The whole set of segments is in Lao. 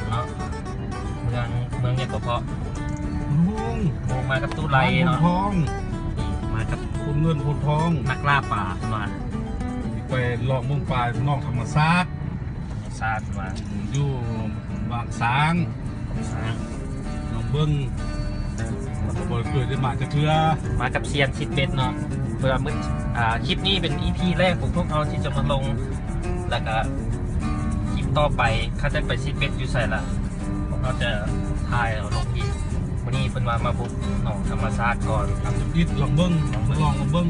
ເນາະ ເມືອງ ເມືອງຫຍັງກໍເພາະ ໂພນໂຮງ ໂພນໂຮງ ມາກັບຕູ້ໄລເນາະ ໂພນໂຮງ ນີ້ມາກັບໂພນເງິນໂພນທອງ ນັກລ່າປາເພິ່ນວ່າ ໄປລອງເບິ່ງປ່ານອກທຳມະຊາດ ທຳມະຊາດເພິ່ນວ່າ ຢູ່ຫວ່າງຊາງ ຫວ່າງຊາງ ລອງເບິ່ງ ຂ້ອຍກໍບໍ່ເຄີຍໄດ້ມາຈັກເທື່ອ ມາກັບຊຽນຊິດເບັດເນາະ ເພື່ອມື້ ອ່າ ຄລິບນີ້ເປັນອີພີແລກຂອງພວກເຮົາທີ່ຈະມາລົງ ແລ້ວກະຄລິບຕໍ່ໄປ ເຂົາຈະໄປຊິດເບັດຢູ່ໃສລະ ພວກເຮົາຈະຖ່າຍເອົາລົງອີກ. ມື້ນີ້ເພິ່ນວ່າມາບຸກໜອງທຳມະຊາດກ່ອນ ທຳອິດລອງເບິ່ງ ລອງເບິ່ງ ລອງເບິ່ງ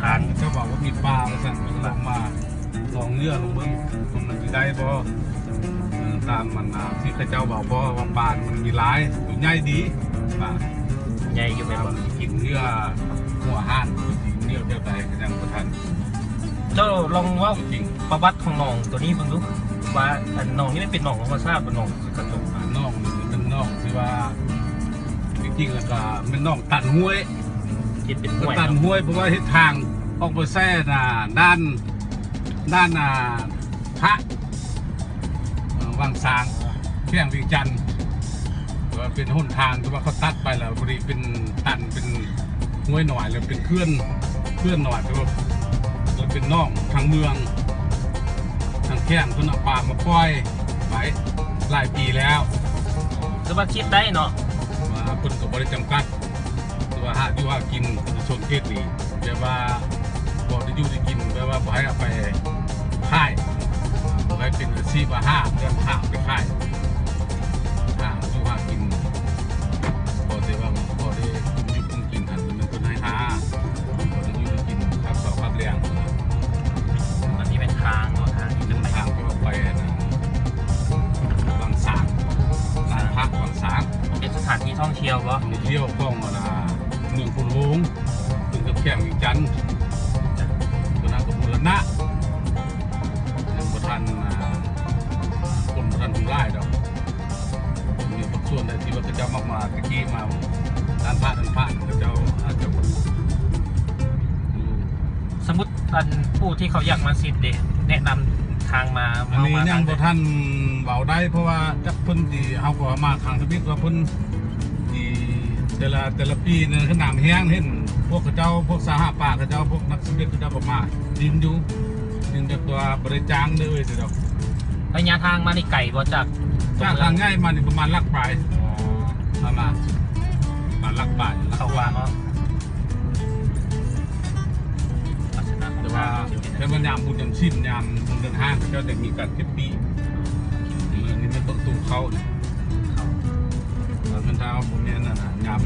ທາງ ເຂົາເຈົ້າວ່າມີປາວ່າຊັ້ນ ລອງມາ ລອງເຫຼືອລອງເບິ່ງວ່າມັນຊິໄດ້ບໍ່ ເອີ ຕາມອັນ ອ່າ ທີ່ເຂົາເຈົ້າເວົ້າບໍ່ ວ່າປາມັນມີຫຼາຍ ໂຕໃຫຍ່ດີ ປາໃຫຍ່ຢູ່ແມ່ນບໍ່? ກິນເຫຍື່ອຫົວຫານ ກິນເຫຍື່ອແຖວໃດກໍຍັງບໍ່ທັນ. ເຈົ້າລອງເວົ້າ ຈະກິນ ປະຫວັດຂອງໜອງໂຕນີ້ເບິ່ງດູ ວ່າອັນໜອງນີ້ມັນເປັນໜອງທຳມະຊາດບໍ່ ໜອງກະຈົກ? ໜອງນີ້ເປັນໜອງທີ່ວ່າ ຈິງໆ ແລ້ວກະແມ່ນໜອງຕັນຫ້ວຍ ເຮັດເປັນຫ້ວຍ ຕັນຫ້ວຍ ເນາະ ເພາະວ່າເຮັດທາງອອກໄປໃສ່ ອ່າ ດ່ານ ດ່ານ ອ່າ ພະ ເອີ ຫວ່າງຊາງ ແຂວງວຽງຈັນ ວ່າເປັນຫົນທາງທີ່ວ່າເຂົາຕັດໄປແລ້ວ ພໍດີເປັນຕັນ ເປັນຫ້ວຍນ້ອຍ ແລ້ວເປັນເຂື່ອນ ເຂື່ອນນ້ອຍ ແລ້ວເປັນໜອງທາງເມືອງ ທາງແຂວງເພິ່ນເອົາປາມາປ່ອຍໄວ້ຫຼາຍປີແລ້ວ. ຄືວ່າຄິດໄດ້ເນາະ ວ່າເພິ່ນກໍບໍ່ໄດ້ຈຳກັດ ຄືວ່າຫາຢູ່ຫາກິນປະຊາຊົນເຂດນີ້ ແບບວ່າພໍໄດ້ຢູ່ໄດ້ກິນ ແບບວ່າບໍ່ໃຫ້ເອົາໄປຂາຍ ບໍ່ໃຫ້ເປັນອາຊີບວ່າຫາເລື່ອງຫາໄປຂາຍ ຫາຢູ່ຫາກິນ ພໍໄດ້ວ່າ ພໍໄດ້ກຸ້ມຢູ່ກຸ້ມກິນຫັ້ນ ແມ່ນເພິ່ນໃຫ້ຫາ ພໍໄດ້ຢູ່ໄດ້ກິນ ຄັບເຊົ້າຄັບແລງ. ອັນນີ້ແມ່ນທາງເນາະ ທາງທີ່ຈະໄປ ທາງທີ່ວ່າໄປອັນນັ້ນ ຫວ່າງຊາງ ລານພະຫວ່າງຊາງ ເປັນສະຖານທີ່ທ່ອງທ່ຽວບໍ່? ທ່ອງທ່ຽວຂອງອັນນ່າ ເມືອງໂພນໂຮງ ຂຶ້ນກັບແຂວງວຽງຈັນ ຕົວນັ້ນກໍບູລະນະ ຍັງບໍ່ທັນ ອ່າ ຄົນບໍ່ທັນຫຼາຍດອກ ມີບາງສ່ວນໄດ້ທີ່ວ່າເຂົາເຈົ້າມັກມາແຕ່ກີ້ມາ ທ່ານພະ ທ່ານພະ ເຂົາເຈົ້າອາດຈະ ສະມຸດ ອັນຜູ້ທີ່ເຂົາຢາກມາຊິດເດ ແນະນຳທາງມາ ອັນນີ້ຍັງບໍ່ທັນເວົ້າໄດ້ ເພາະວ່າຈັກເພິ່ນຊິ ເຮົາກໍມາຄັ້ງທຳອິດວ່າເພິ່ນຊິ ແຕ່ລະ ແຕ່ລະປີນີ້ຄືນ້ຳແຫ້ງ ເຫັນພວກເຂົາເຈົ້າ ພວກຊາວຫາປາເຂົາເຈົ້າ ພວກນັກຊິດເບັດເຂົາເຈົ້າກໍມາດິນຢູ່ ດິນແຕ່ວ່າບໍ່ໄດ້ຈ້າງເດີຊິດອກ. ໄລຍະທາງມານີ້ໄກບໍ່ ຈາກ ຈາກທາງໃຫຍ່ມານີ້ປະມານຫຼັກປາຍ ອໍ ປະມານຫຼັກປາຍ ເຂົ້າວ່າເນາະ. ແຕ່ວ່າ ແຕ່ວ່າຍາມບຸນຍາມສິນ ຍາມເດືອນຫ້າ ເຂົາເຈົ້າຈະມີການເກັບປີ້ ເອີ ນີ້ແມ່ນປະຕູເຂົ້ານີ້ ເອີ ມັນຖ້າບໍ່ແມ່ນອັນນ່າ ຍາມ